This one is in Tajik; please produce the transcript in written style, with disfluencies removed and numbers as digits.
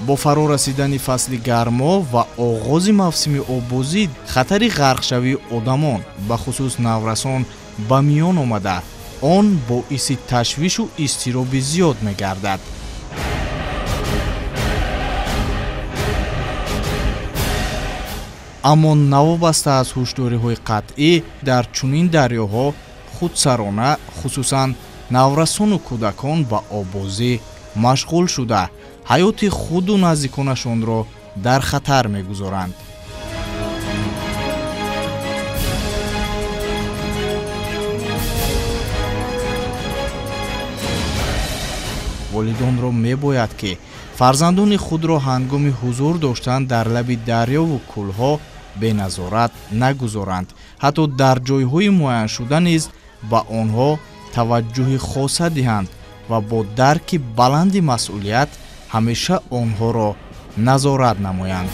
Бо фаро расидани фасли гармо ва оғози мавсими оббозӣ хатари ғарқшавии одамон, бахусус наврасон, ба миён омада, он боиси ташвишу изтироби зиёд мегардад. Аммо новобаста аз ҳушдориҳои қатъӣ, дар чунин дарёҳо худсарона, хусусан наврасону кӯдакон ба оббозӣ машғул шуда, ҳаёти худу наздиконашонро дар хатар мегузоранд. Волидонро мебояд, ки фарзандони худро ҳангоми ҳузур доштан дар лаби дарёву кӯлҳо беназорат нагузоранд. Ҳатто дар ҷойҳои муайяншуда низ ба онҳо таваҷҷӯҳи хоса диҳанд ва бо дарки баланди масъулият ҳамеша онҳоро назорат намоянд.